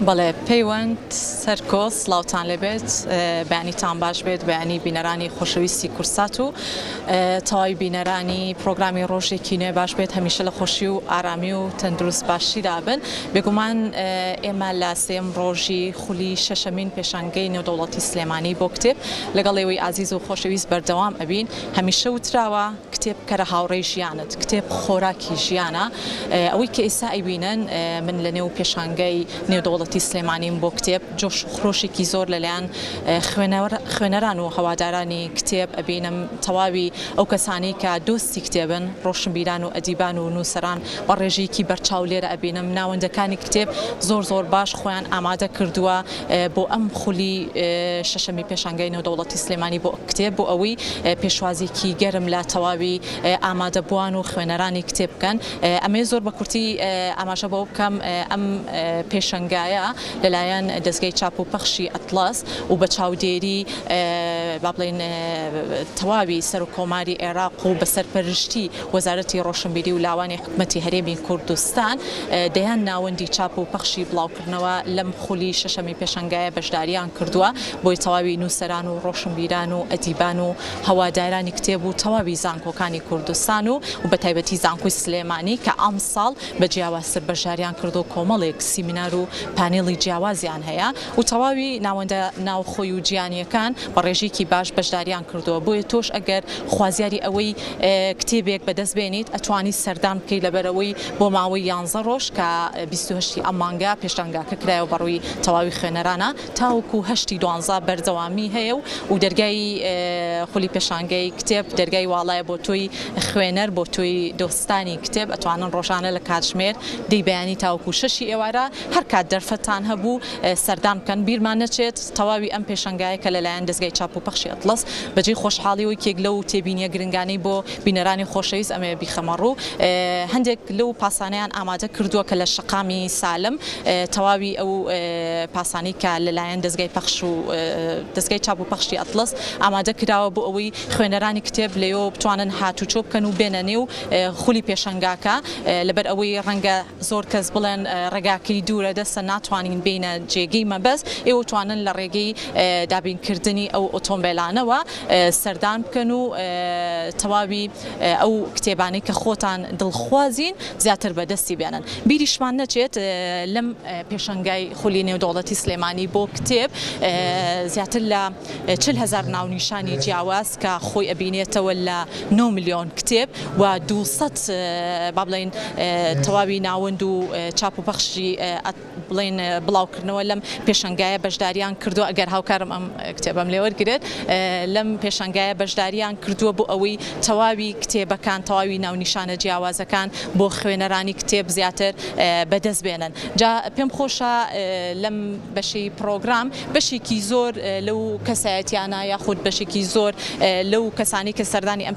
بەڵێ پەیوەند سەرکۆ سڵاوتان لێبێت بەیانیتان باش بێت بەیانی بینەرانی خۆشەویستی کورسات و تەواوی بینەرانی پرۆگرامی ڕۆژێکی نوێ باش بێت هەمیشە لە خۆشی و ئارامی و تەندروست باشیدا بن بێگومان ئێمە لە سێم ڕۆژی خولی شەشەمین پێشانگەی نێودەوڵەتی سلێمانی بۆ کتێب لەگەڵ ئێوەی ئازیز و خۆشەویست بەردەوام ئەبین هەمیشە وتراوە کتێب بکەرە هاوڕێی ژیانت، کتێب خۆراکی ژیانە، ئەوەی کە ئێستا ئەیبینن من لە نێو پێشانگای نێودەوڵەتی سلێمانیم بۆ کتێب، جۆش و خرۆشێکی زۆر لەلایەن خوێنەران و هەوادارانی کتێب ئەبینم، تەواوی ئەو کەسانەی کە دۆستی کتێبن، ڕۆشنبیران و ئەدیبان و نووسەران بە ڕێژەیەکی بەرچاو لێرە ئەبینم، ناوەندەکانی کتێب زۆر زۆر باش خۆیان ئامادە کردووە بۆ ئەم خولی شەشەمی پێشانگای نێودەوڵەتی سلێمانی بۆ کتێب بۆ ئەوەی پێشوازیەکی گەرم لە تەواوی ئامادەبووان و خوێنەرانی کتێب بکەن. ئەمەوێت زۆر بە کورتی ئاماژە بەوە بکەم ئەم پێشەنگایە لەلایەن دەزگای چاپ و پەخشی ئەتڵەس و بە چاودێری با بڵێین تەواوی سەرۆک کۆماری عێراق و بە سەرپەرشتی وەزارەتی ڕۆشنبیری و لاوانی حکومەتی هەرێمی کوردستان دەیان ناوەندی چاپ و پەخشی بڵاوکردنەوە لەم خولی شەشەمی پێشەنگایە بەشداریان کردووە بۆی تەواوی نووسەران و ڕۆشنبیران و ئەدیبان و هەوادارانی کتێب و تەواوی زانکۆکانی کوردستان و بەتایبەتی زانکۆی سلێمانی کە ئەمساڵ بە جیاوازتر بەشداریان کردووە کۆمەڵێک سیمینار و پانێڵی جیاوازیان هەیە و تەواوی ناوەندە ناوخۆی و جیانیەکان بە ڕێژەیەکی باش بەشداریان کردووە بۆیە تۆش ئەگەر خوازیاری ئەوەی کتێبێک بەدەست بێنیت ئەتوانی سەردان بکەیت لەبەرئەوەی بۆ ماوەی یانزە ڕۆژ کە 28 ی ئەم مانگە پێشانگاکە کرایەوە بەڕووی تەواوی خوێنەرانە تاوەکو هەشتی دوانزە بەردەوامی هەیە و و دەرگای خولی پێشانگەی کتێب دەرگای واڵایە بۆ تۆی خوێنەر بۆ تۆی دۆستانی کتێب ئەتوانن ڕۆژانە لە کاتژمێر دەی بەیانی تاوەکو شەشی ئێوارە هەر کات دەرفەتتان هەبوو سەردان بکەن بیرمان نەچێت تەواوی ئەم پێشەنگایە کە لەلایەن دەزگای چاپ و پەخشی ئەتڵەس بەجێی خۆشحاڵی و یەکێک لەو تێبینیە گرنگانەی بۆ بینەرانی خۆشەویست ئەمەوێ بیخەمە ڕوو هەندێک لەو پاسانەیان ئامادە کردووە کە لە شەقامی سالم تەواوی ئەو پاسانەی کە لەلایەن دەزگای پەخش و دەزگای چاپ و پەخشی ئەتڵەس ئامادە کراوە بۆ ئەوەی خوێنەرانی کتێب لەوێوە بتوانن هاتوچۆ بکەن و بێنە نێو خولی پێشەنگاکە لەبەر ئەوەی ڕەنگە زۆر کەس بڵێن ڕێگاکەی دوورە دەستە ناتوانین بێینە جێگەی مەبەست، ئێوە توانن لە ڕێگەی دابینکردنی ئەو ئۆتۆمبێلانەوە سەردان بکەن و تەواوی ئەو کتێبانەی کە خۆتان دڵخوازین زیاتر بەدەستی بێنن. بیریشمان نەچێت لەم پێشەنگای خولی نێودەوڵەتی سلێمانی بۆ کتێب زیاتر لە 40 هەزار ناونیشانی جیاواز کە خۆی ئەبینێتەوە لە 9 ملیۆن کتێب و 200 با بڵێین تەواوی ناوەند و چاپ و پەخشی بڵێین بڵاوکردنەوە لەم پێشەنگایە بەشداریان کردووە ئەگەر هاوکارم ئەم کتێبەم لێ وەرگرێت لەم پێشەنگایە بەشداریان کردووە بۆ ئەوەی تەواوی کتێبەکان تەواوی ناونیشانە جیاوازەکان بۆ خوێنەرانی کتێب زیاتر بەدەست بێنن جا پێم خۆشە لەم بەشەی پڕۆگرام بەشێکی زۆر لەو کەسایەتیانە یاخود بەشێکی زۆر لەو کەسانەی کە سەردانی ئەم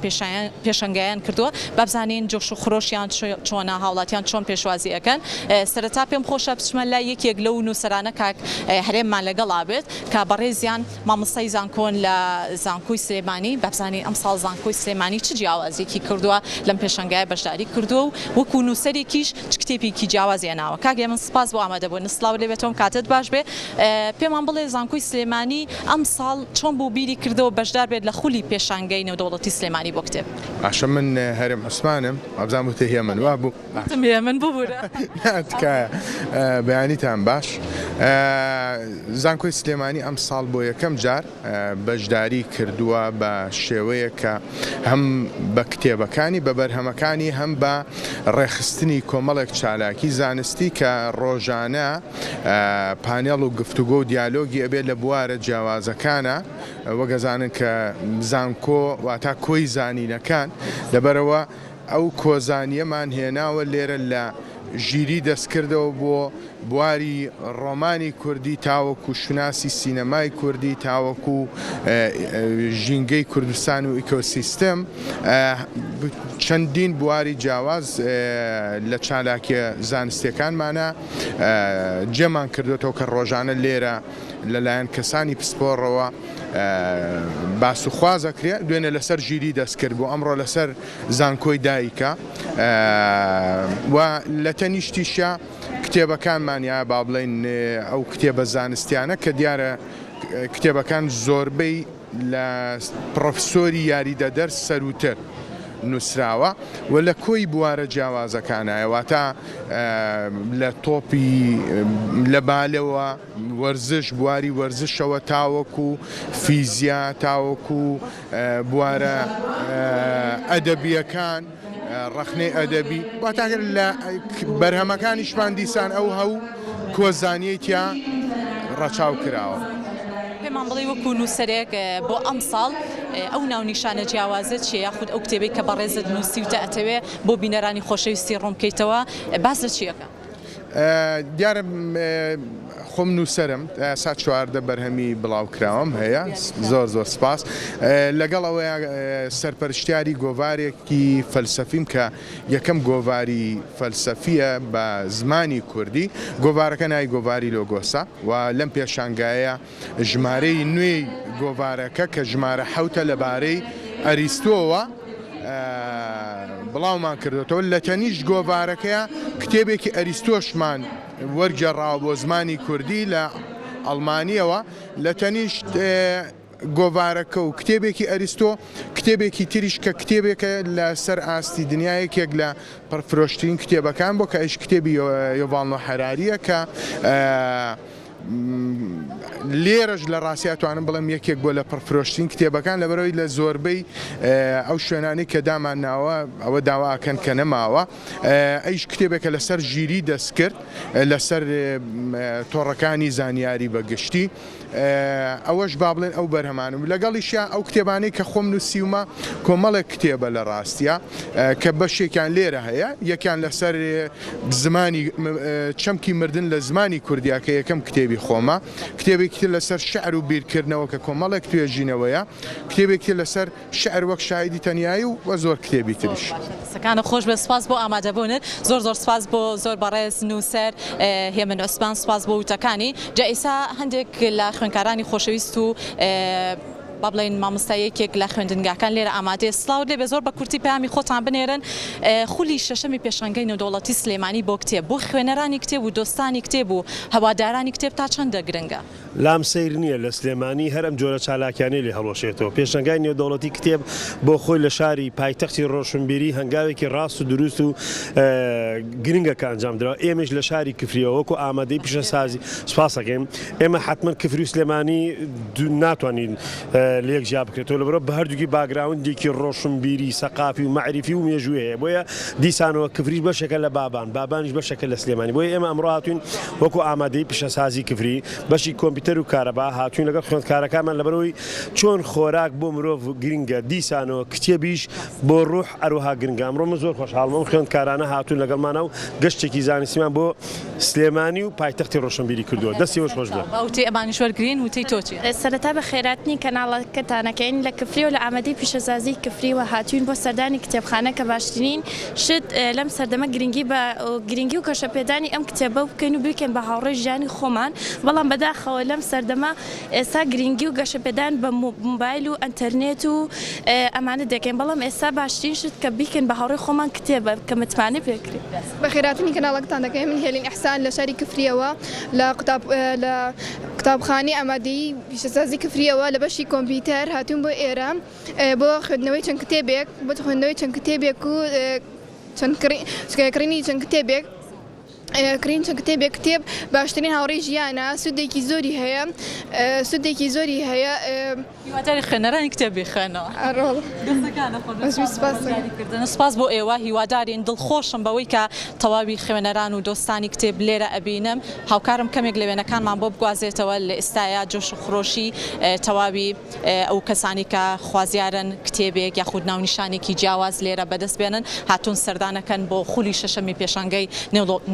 پێشەنگایان کردووە بابزانین جۆش و خرۆشیان چۆنە هاوڵاتیان چۆن پێشوازی ئەکەن سەرەتا پێم خۆشە بچمە لای یەکێک لەو نووسەرانە کاک هەرێممان لەگەڵا بێت کە بەڕێزیان مامۆستای زانکۆن لە زانکۆی سلێمانی بابزانین ئەمساڵ زانکۆی سلێمانی چ جیاوازیەکی کردووە لەم پێشەنگایە بەشداری کردووە و وەکو نووسەرێکیش چ کتێبێکی جیاوازی هێناوە کاک هێمن سپاس بۆ ئامادەبوونت سڵاوت لێبێت تۆم کاتت باش بێ پێمان بڵێ زانکۆی سلێمانی ئەمساڵ چۆن بوو بیری کردەوە بەشدار بێت لە خولی پێشانگەی نێودەوڵەتی سلێمانی بۆ کتێب؟ باشە من هەرێم عوسمانم وابزانم وتت هێمن وابوو؟ وتم هێمن ببورە. نا تکایە بەیانیتان باش زانکۆی سلێمانی ئەمساڵ بۆ یەکەم جار بەشداری کردووە بە شێوەیەک کە هەم بە کتێبەکانی بە بەرهەمەکانی هەم بە ڕێکخستنی کۆمەڵێک چالاکی زانستی کە ڕۆژانە پانێڵ و گفتوگۆ و دیالۆگی ئەبێت لە بوارە جیاوازەکانە وەک ئەزانن کە زانکۆ واتا کۆی زانینەکان لەبەرئەوە ئەو کۆزانییەمان هێناوە لێرە لە ژیری دەستکردەوە بۆ بواری ڕۆمانی کوردی تاوەکو شوناسی سینەمای کوردی تاوەکو ژینگەی کوردستان و ئیکۆسیستم چەندین بواری جیاواز لە چالاکیە زانستیەکانمانە جێمان کردوێتەوە کە ڕۆژانە لێرە لەلایەن کەسانی پسپۆڕەوە باس و خواز ئەکرێ، دوێنێ لەسەر ژیری دەستکرد بوو، ئەمڕۆ لەسەر زانکۆی دایکە و لە تەنیشتیشیا. کتێبەکانمان یا با بڵێین ئەو کتێبە زانستیانە کە دیارە کتێبەکان زۆربەی لە پڕۆفسۆری یاریدەدەر سەرووتر نووسراوە و لە کۆی بوارە جیاوازەکانایە واتە لە تۆپی لە بالەوە وەرزش بواری وەرزشەوە تاوەکو فیزیا تاوەکو بوارە ئەدەبییەکان ڕەخنەی ئەدەبی واتە لە بەرهەمەکانیشمان دیسان ئەو هەو کۆزانیەی تیا ڕەچاو کراوە. پێمان بڵێی وەکو نووسەرێک بۆ ئەمساڵ ئەو ناونیشانە جیاوازە چیە یاخود ئەو کتێبەی کە بەڕێزت نووسیوتە ئەتەوێ بۆ بینەرانی خۆشەویستی ڕوون بکەیتەوە باس لە چی ئەکا؟ دیارە خۆم نووسەرم ئێستا 14 بەرهەمی بڵاوکراوەم هەیە زۆر زۆر سپاس لەگەڵ ئەوەیە سەرپەرشتیاری گۆڤارێکی فەلسەفیم کە یەکەم گۆڤاری فەلسەفیە بە زمانی کوردی گۆڤارەکە ناوی گۆڤاری لۆگۆسە و لەم پێشانگایە ژمارەی نوێی گۆڤارەکە کە ژمارە حەوتە لەبارەی ئەریستۆوە بڵاومان کردوێتەوە لە تەنیشت گۆڤارەکەیە کتێبێکی ئەریستۆشمان وەرگێڕاوە بۆ زمانی کوردی لە ئەڵمانیەوە لە تەنیشت گۆڤارەکە و کتێبێکی ئەریستۆ کتێبێکی تریش کە کتێبێکە لە سەر ئاستی دنیا یەکێک لە پڕفرۆشترین کتێبەکان بۆ کە ئەویش کتێبی یۆڤاڵ نۆ حەراریە کە لێرەش لە ڕاستیا توانم بڵێم یەکێک بووە لە پڕفرۆشترین کتێبەکان لەبەرئەوەی لە زۆربەی ئەو شوێنانەی کە دامان ناوە ئەوە داوا ئەکەن کە نەماوە ئەیش کتێبێکە لەسەر ژیری دەستکرد لەسەر تۆڕەکانی زانیاری بە گشتی ئەوەش با بڵێن ئەو بەرهەمانم لەگەڵیشیا ئەو کتێبانەی کە خۆم نووسیومە کۆمەڵێک کتێبە لە ڕاستیا کە بەشێکیان لێرە هەیە یەکیان لەسەر زمانی چەمکی مردن لە زمانی کوردیا کە یەکەم کتێبی خۆمە کتێبێکی تر لەسەر شعر و بیرکردنەوە کە کۆمەڵێک توێژینەوەیە کتێبێکی تر لەسەر شعر وەک شاهیدی تەنیایی و وە زۆر کتێبی تریش. دەستەکانت خۆش بێت سوپاس بۆ ئامادەبوونت زۆر زۆر سوپاس بۆ زۆر بەڕێز نووسەر هێمن عوسمان سوپاس بۆ وتەکانی جا ئیسا هەندێک لە خوێندکارانی خۆشەویست و با بڵێین مامۆستای یەکێک لە خوێندنگاکان لێرە ئامادەیە سڵاوت لێبێ زۆر بە کورتی پەیامی خۆتان بنێرن خولی شەشەمی پێشانگای نێودەوڵەتی سلێمانی بۆ کتێب بۆ خوێنەرانی کتێب و دۆستانی کتێب و هەوادارانی کتێب تا چەندە گرنگە؟ لام سەیر نییە لە سلێمانی هەر ئەم جۆرە چالاکیانەی لێ هەڵوەشێتەوە. پێشەنگای نێودەوڵەتی کتێب بۆ خۆی لە شاری پایتەختی ڕۆشنبیری هەنگاوێکی ڕاست و دروست و گرنگە کە ئەنجام دراوە. ئێمەیش لە شاری کفریەوە وەکو ئامادەی پیشەسازی سوپاس ئەکەین. ئێمە حەتمەن کفری و سلێمانی ناتوانین لێک جیا بکرێتەوە لەبەرئەوە بە هەردووکی باکگراوندێکی ڕۆشنبیری، سەقافی و مەعریفی و مێژووی هەیە. بۆیە دیسانەوە کفریش بەشێکە لە بابان، بابانیش بەشێکە لە سلێمانی. بۆیە ئێمە ئەمڕۆ هاتووین وەکو ئامادەیی پیشەسازی کفری، بەشی کۆمپیوتەر و کارەبا، هاتووین لەگەڵ خوێندکارەکانمان لەبەرئەوەی چۆن خۆراک بۆ مرۆڤ گرنگە، دیسانەوە کتێبیش بۆ ڕوح هەروەها گرنگە. ئەمڕۆ من زۆر خۆشحاڵم ئەم خوێندکارانە هاتوون لەگەڵمانا و گەشتێکی زانستیمان بۆ سلێمانی و پایتەختی ڕۆشنبیری کردووە. دەستی ئێوەش خۆش بێت. با وتەی ئەمانیش وەرگرین، وتەی تۆ چییە؟ سەرەتا بەخێراتنی کەناڵەکەتان ئەکەین لە کفری و لە ئامادەی پیشەسازی کفریوە هاتووین بۆ سەردانی کتێبخانە کە باشترین شت لەم سەردەمە گرنگی بە گرنگی و گەشەپێدانی ئەم کتێبە بکەین و بیکەین بە هاوڕێی ژیانی خۆمان، بەڵام بەداخەوە لەم سەردەمە ئێستا گرنگی و گەشەپێدان بە مۆبایل و ئەنتەرنێت و ئەمانە دەکەین، بەڵام ئێستا باشترین شت کە بیکەین بە هاوڕێی خۆمان کتێبە کە متمانەی پێ بکرێت. بەخێرهاتنی کەناڵەکەتان دەکەین، من هێلین ئیحسان لە شاری کفرییەوە لە قوتاب لە قوتابخانەی ئامادەیی پیشەسازی کفرییەوە لە بەشی کۆمپیوتەر هاتووم بۆ ئێرە. بۆ خوێندنەوەی چەند کتێبێک بۆ خوێندنەوەی چەند کتێبێک و چەند کڕینی چەند کتێبێک کڕین چەند کتێبێک کتێب باشترین هاوڕێی ژیانە سوودێکی زۆری هەیە سوودێکی زۆری هەیە. هیواداری خوێنەرانی کتێب بیخوێنەوە. سپاس بۆ ئێوە هیوادارین دڵخۆشم بەوەی کە تەواوی خوێنەران و دۆستانی کتێب لێرە ئەبینم هاوکارم کەمێک لە وێنەکانمان بۆ بگوازێتەوە لە ئێستایا جۆش و خرۆشی تەواوی ئەو کەسانەی کە خوازیارن کتێبێک یاخود ناونیشانێکی جیاواز لێرە بەدەست بێنن هاتوون سەردانەکەن بۆ خولی شەشەمی پێشانگەی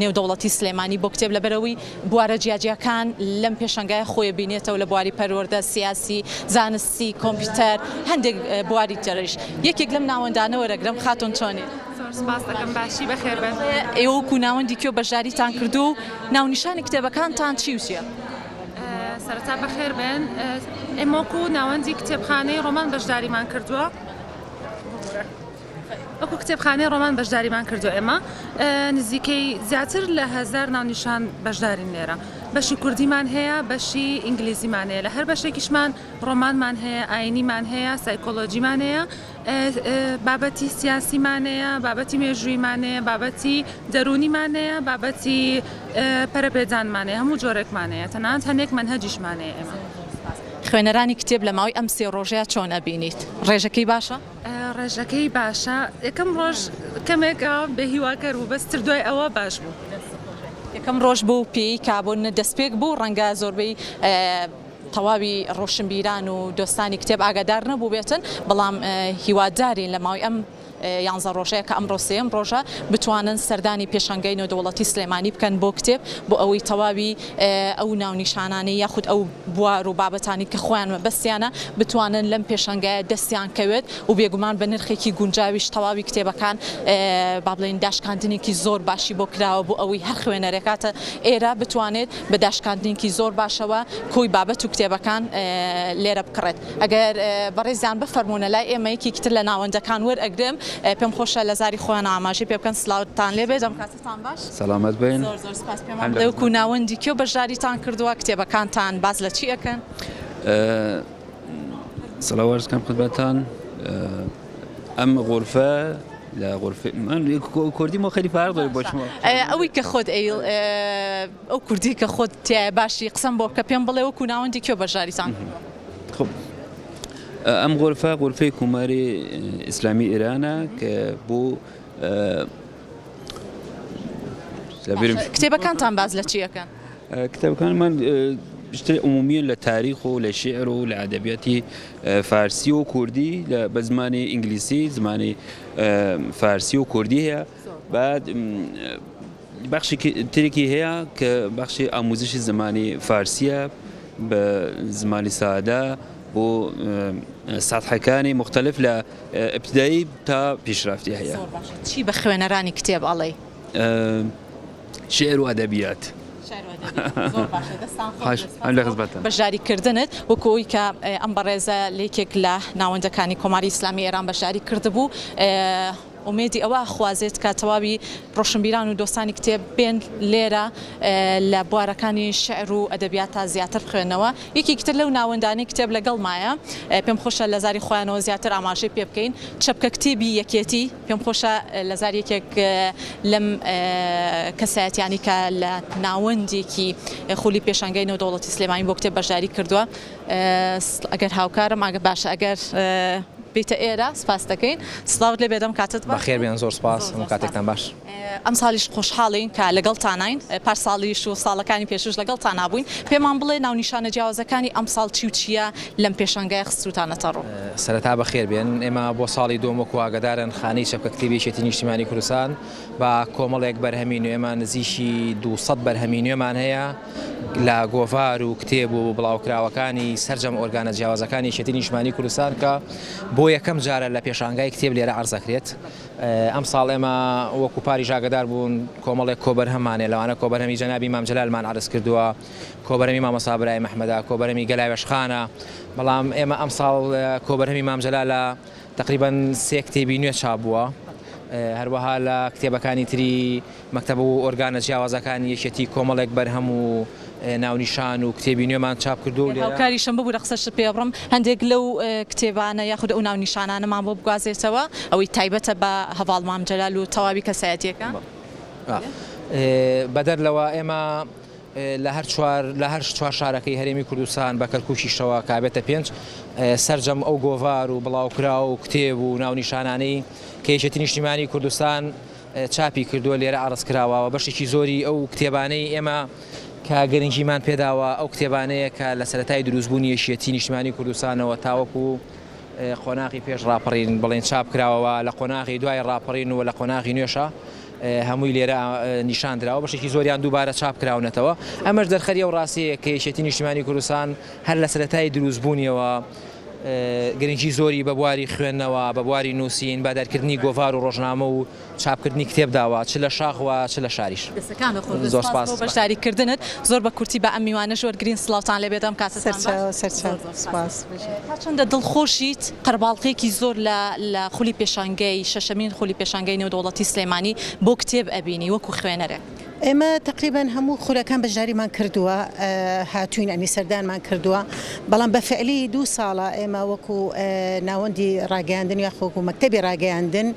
نێودەوڵەتی سلێمانی بۆ کتێب لەبەرئەوەی بوارە جیاجیاکان لەم پێشانگایە خۆی بینێتەوە لە بواری پەروەردە سیاسی زانستی کۆمپیوتەر هەندێک بواری تریش یەکێک لەم ناوەندانە وەرەگرم خاتون چۆنی؟ زۆر سپاس دەکەم باشی بەخێربێن. ئێوە وەکو ناوەندی کوێ بەشداریتان کردووە و ناونیشانی کتێبەکانتان چی و چییە؟ سەرەتا بەخێر بێن ئێمە وەکو ناوەندی کتێبخانەی ڕۆمان بەشداریمان کردووە. وەکو کتێبخانەی ڕۆمان بەشداریمان کردووە ئێمە نزیکەی زیاتر لە هەزار ناونیشان بەشدارین لێرە بەشی کوردیمان هەیە بەشی ئینگلیزیمان هەیە لە هەر بەشێکیشمان ڕۆمانمان هەیە ئاینیمان هەیە سایکۆلۆجیمان هەیە بابەتی سیاسیمان هەیە بابەتی مێژوویمان هەیە بابەتی دەروونیمان هەیە بابەتی پەرەپێدانمان هەیە هەموو جۆرێکمان هەیە تەنانەت هەندێک مەنهەجیشمان هەیە ئێمە. خوێنەرانی کتێب لە ماوەی ئەم سێ ڕۆژەیا چۆن ئەبینیت؟ ڕێژەکەی باشە؟ ڕێژەکەی باشە یەکەم ڕۆژ کەمێک بێ هیواکەر بوو بەس تر دوای ئەوە باش بوو. یەکەم ڕۆژ بەو پێیەی کە بۆ دەستپێک بوو ڕەنگە زۆربەی تەواوی ڕۆشنبیران و دۆستانی کتێب ئاگادار نەبووبێتن بەڵام هیوادارین لە ماوەی ئەم یانزە ڕۆژەیە کە ئەمڕۆ سێیەم ڕۆژە بتوانن سەردانی پێشانگای نێودەوڵەتی سلێمانی بکەن بۆ کتێب بۆ ئەوەی تەواوی ئەو ناونیشانانەی یاخود ئەو بوار و بابەتانی کە خۆیان مەبەستیانە بتوانن لەم پێشانگایە دەستیان کەوێت و بێگومان بە نرخێکی گونجاویش تەواوی کتێبەکان با بڵێین داشکاندنێکی زۆر باشی بۆ کراوە بۆ ئەوەی هەر خوێنەرێک هاتە ئێرە بتوانێت بە داشکاندنێکی زۆر باشەوە کۆی بابەت و کتێبەکان لێرە بکڕێت. ئەگەر بەڕێزیان بفەرموونە لای ئێمە یەکێکی تر لە ناوەندەکان وەرئەگرم پێم خۆشە لە زاری خۆیان ئاماژەی پێ بکەن سلاوتان لێ بێت ئەم کاتەتان باش. سەلامەت بن. زۆر زۆر سپاس پێمان بڵێ وەکوو ناوەندی کێو بەشداریتان کردووە کتێبەکانتان باس لە چی ئەکەن؟ سڵاو عەرز کەم خدمەتتان ئەم غورفە لە غورفە من کوردی مۆ خیلی فەرق داره با شما ئەوەی کە خۆت ئەیڵ ئەو کوردی کە خۆت تیایە باشی قسەم بۆ بکە پێم بڵێ وەکو ناوەندی کوێ بەشداریتان کردووە؟ خب ئەم غورفە غورفەی کوماری ئیسلامی ئێرانە کە بۆ کتێبەکانتان باس لە چی ئەکەن؟ کتێبەکانمان بیشتر عمومیە لە تاریخ و لە شیعر و لە ئەدەبیاتی فارسی و کوردی لە بە زمانی ئینگلیسی زمانی فارسی و کوردی هەیە بعد بەخشی ترێکی هەیە کە بەخشی ئاموزشی زمانی فارسیە بە زمانی سادە بۆ سەتحەکانی مختلف لە ئبتدایی تا پیشرافتی هەیە. زۆر باشە چی بە خوێنەرانی کتێب ئەڵێی؟ شیعر و ئەدەبیات. شعر و ئەدەبیات زۆر باشە دەستان خۆش بێت بەشداری کردنت وەکو ئەوی کە ئەم بەڕێزە لە یەکێک لە ناوەندەکانی کۆماری ئیسلامی ئێران بەشداری کردبوو ئومێدی ئەوە ئەخوازێت کە تەواوی ڕۆشنبیران و دۆستانی کتێب بێن لێرە لە بوارەکانی شیعر و ئەدەبیاتا زیاتر بخوێنەوە. یەکێکی تر لەو ناوەندانەی کتێب لەگەڵمایە پێم خۆشە لە زاری خۆیانەوە زیاتر ئاماژەی پێ بکەین چەپکە کتێبی یەکێتی پێم خۆشە لە زاری یەکێک لەم کەسایەتیانی کە لە ناوەندێکی خولی پێشانگای نێودەوڵەتی سلێمانی بۆ کتێب بەشداری کردووە ئەگەر هاوکارم ئەگەر باشە ئەگەر بیتە ئێرە سپاست دەکەین سڵاوت لێ بێت ئەم کاتەت باش. بەخێر بێن زۆر سپاس هەموو کاتێکتان باش. ئەمساڵیش خۆشحاڵین کە لەگەڵتاناین پار ساڵیش و ساڵەکانی پێشووش لەگەڵتانا بووین پێمان بڵێ ناونیشانە جیاوازەکانی ئەمساڵ چی و چییە لەم پێشانگایە خستووتانەتە ڕوو؟ سەرەتا بەخێر بێن ئێمە بۆ ساڵی دووەم وەکو ئاگادارن خانەی چەپکە کتێبی یەکێتی نیشتیمانی کوردستان بە کۆمەڵێک بەرهەمی نوێمان نزیکی 200 بەرهەمی نوێمان هەیە لە گۆڤار و کتێب و بڵاوکراوەکانی سەرجەم ئۆرگانە جیاوازەکانی یەکێتی نیشتمانی کوردستان کە بۆ یەکەم جارە لە پێشانگای کتێب لێرە عەرز دەکرێت. ئەمساڵ ئێمە وەکو پاریش ئاگەدار بوون کۆمەڵێک کۆبەرهەممان هەیە لەوانە کۆبەرهەمی جەنابی مام جەلالمان عەرز کردووە، کۆبەرهەمی مامۆستا برایم ئەحمەدە، کۆبەرهەمی گەلاوێژخانە، بەڵام ئێمە ئەمساڵ کۆبەرهەمی مام جەلالە تەقریبەن سێ کتێبی نوێ چاپ بووە، هەروەها لە کتێبەکانی تری مەکتەب و ئۆرگانە جیاوازەکانی یەکێتی کۆمەڵێک بەرهەم و ناونیشان و کتێبی نوێمان چاپ کردووە و لێرە. هاوکاریشم ببورە قسەشت پێ بڕم، هەندێک لەو کتێبانە یاخود ئەو ناونیشانانەمان بۆ بگوازێتەوە ئەوەی تایبەتە بە هەڤاڵ مام جەلال و تەواوی کەسایەتییەکان. بەدەر لەوە ئێمە لە هەر چوار لە هەر چوار شارەکەی هەرێمی کوردستان بە کەرکووکیشەوە کە ئەبێتە پێنج سەرجەم ئەو گۆڤار و بڵاوکراو و کتێب و ناونیشانانەی کە یەکێتی نیشتیمانی کوردستان چاپی کردووە لێرە عەرز کراوە و بەشێکی زۆری ئەو کتێبانەی ئێمە کە گرنگیمان پێداوە ئەو کتێبانەیە کە لە سەرەتای دروستبوونی یەکێتی نیشتیمانی کوردستانەوە تاوەکو قۆناغی پێش ڕاپەڕین بڵێن چاپ کراوە لە قۆناغی دوای ڕاپەڕین و لە قۆناغی نوێشە هەمووی لێرە نیشان دراوە، بەشێکی زۆریان دووبارە چاپ کراونەتەوە، ئەمەش دەرخەری ئەو ڕاستیەیە کە یەکێتی نیشتیمانی کوردستان هەر لە سەرەتای دروستبوونیەوە. گرنگی زۆری بە بواری خوێندنەوە، بە بواری نووسین، بە دەرکردنی گۆڤار و ڕۆژنامە و چاپکردنی کتێب داوە، چ لە شاخ و چ لە شاریش. دەستەکانت خۆش بێت، زۆر سپاس سپاس. بۆ بەشداری کردنت. زۆر بە کورتی با ئەم میوانەش وەرگرین. سڵاوتان لێ بێت، ئەم کاتەتان باش. سەرچاوە سەرچاو زۆر زۆر سپاس. سپاس. تا چەندە دڵخۆشیت قەرەباڵغیەکی زۆر لە لە خولی پێشانگەی شەشەمین خولی پێشانگەی نێودەوڵەتی سلێمانی بۆ کتێب ئەبینی وەکو خوێنەرێک؟ ئێمە تەقریبەن هەموو خولەکان بەشداریمان کردووە هاتووین ئەنی سەردانمان کردووە بەڵام بە فعلی دوو ساڵە ئێمە وەکو ناوەندی ڕاگەیاندن یاخۆ وەکو مەکتەبی ڕاگەیاندن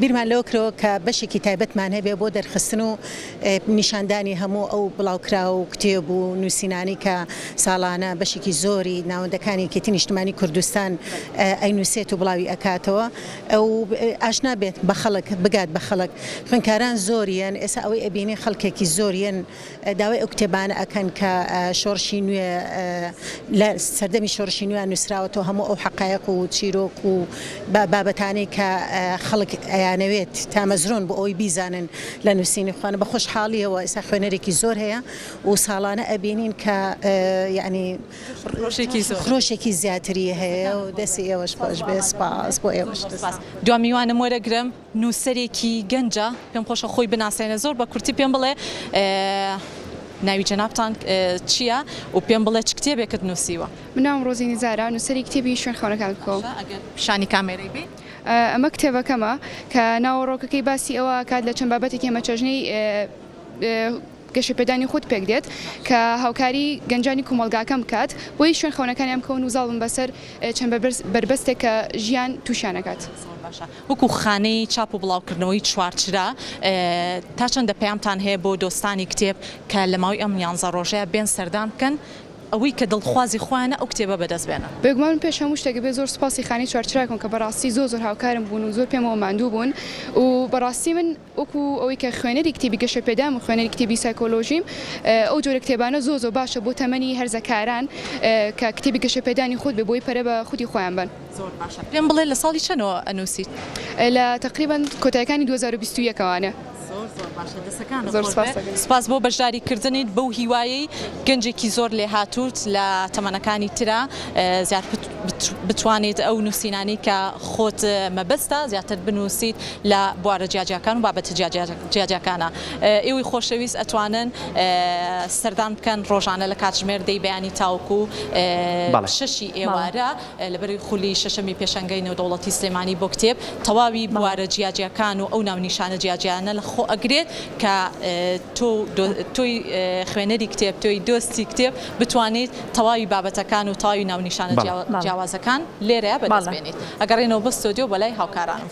بیرمان لەوە کرەوە کە بەشێکی تایبەتمان هەبێ بۆ دەرخستن و نیشاندانی هەموو ئەو بڵاوکراو و کتێب و نووسینانەی کە ساڵانە بەشێکی زۆری ناوەندەکانی یەکێتی نیشتمانی کوردستان ئەینووسێت و بڵاوی ئەکاتەوە. و ئاشنا بێت بە خەڵک بگات بە خەڵک خوێندکاران زۆر یەن ئێستا ئەوەی ئەبینی خەڵکێکی زۆر یەن داوای ئەو کتێبانە ئەکەن کە شۆڕشی نوێ لە سەردەمی شۆڕشی نوێ نووسراوەتەوە هەموو ئەو حەقایق و چیرۆک و بابەتانەی کە خەڵک ئەیانەوێت تامەزرۆن بۆ ئەوەی بیزانن لە نووسینی خۆیان بە خۆشحاڵیەوە ئێستا خوێنەرێکی زۆر هەیە و ساڵانە ئەبینین کە یعنی خرۆشێکی زۆر. خرۆشێکی زیاتری هەیە و دەستی ئێوەش خۆش بێ سپاس بۆ ئێوەش. زۆر سپاس. دوا میوانم وەرەگرم نووسەرێکی گەنجە پێم خۆشە خۆی بناسێنێ زۆر بە کورتی پێم بڵێ ناوی جەنابتان چییە و پێم بڵێ چ کتێبێکت نووسیوە؟ من ناوم ڕۆزی نزارە نووسەری کتێبی شوێن خەونەکانت بکەوە. باشە ئەگەر پیشانی کامێرەی بەی. ئەمە کتێبەکەمە کە ناوەڕۆکەکەی باسی ئەوە ئەکات لە چەند بابەتێکی هەمەچەژنەی گەشەپێدانی خود پێکدێت کە هاوکاری گەنجانی کۆمەڵگاکەم بکات بۆی شوێن خەونەکانیان بکەون و زاڵ بن بەسەر چەند بەربەستێک کە ژیان تووشیان ئەکات. زۆر باشە وەکو خانەی چاپ و بڵاوکردنەوەی چوارچرا تا چەندە پەیامتان هەیە بۆ دۆستانی کتێب کە لە ماوەی ئەم یانزە ڕۆژەیا بێن سەردان بکەن ئەوەی کە دڵخوازی خۆیانە ئەو کتێبە بەدەست بێنن؟ بێگومان من پێش هەموو شتێک ئەبێ زۆر سوپاسی خانەی چوارچرا بکەم کە بەڕاستی زۆر زۆر هاوکارم بوون و زۆر پێمەوە ماندوو بوون و بەڕاستی من وەکو ئەوەی کە خوێنەری کتێبی گەشەپێدان و خوێنەری کتێبی سایکۆلۆژیم، ئەو جۆرە کتێبانە زۆر زۆر باشە بۆ تەمەنی هەرزەکاران کە کتێبی گەشەپێدانی خود بێ بۆی پەرە بە خودی خۆیان بەن. زۆر باشە پێم بڵێ لە ساڵی چەنەوە ئەنووسیت؟ لە تەقریبەن کۆتایەکانی 2021 ەوانێ. زۆر زۆر باشە دەسەکانت زۆر خۆش سپاس بێ. دەکەم. سپاس بۆ بەشداری کردنیت بەو هیوایەی گەنجێکی زۆر لێهاتووت لە تەمەنەکانی ترا زیاتر بتوانیت ئەو نووسینانەی کە خۆت مەبەستە زیاتر بنووسیت لە بوارە جیاجیاکان و بابەتە جیاجیاکانە ئێوەی خۆشەویست ئەتوانن سەردان بکەن ڕۆژانە لە کاتژمێر دەی بەیانی تاوەکو شەشی ئێوارە لەبەری خولی شەشەمی پێشەنگەی نێودەوڵەتی سلێمانی بۆ کتێب تەواوی بوارە جیاجیاکان و ئەو ناونیشانە جیاجیانە لە خۆ ئەگرێت کە تۆ تۆی خوێنەری کتێب تۆی دۆستی کتێب بتوانیت تەواوی بابەتەکان و تەواوی ناونیشانە جیاوازەکان لێرەیا بەدەست بێنیت. ئەگەڕێنەوە بۆ ستۆدیۆ بۆ لای هاوکارانم.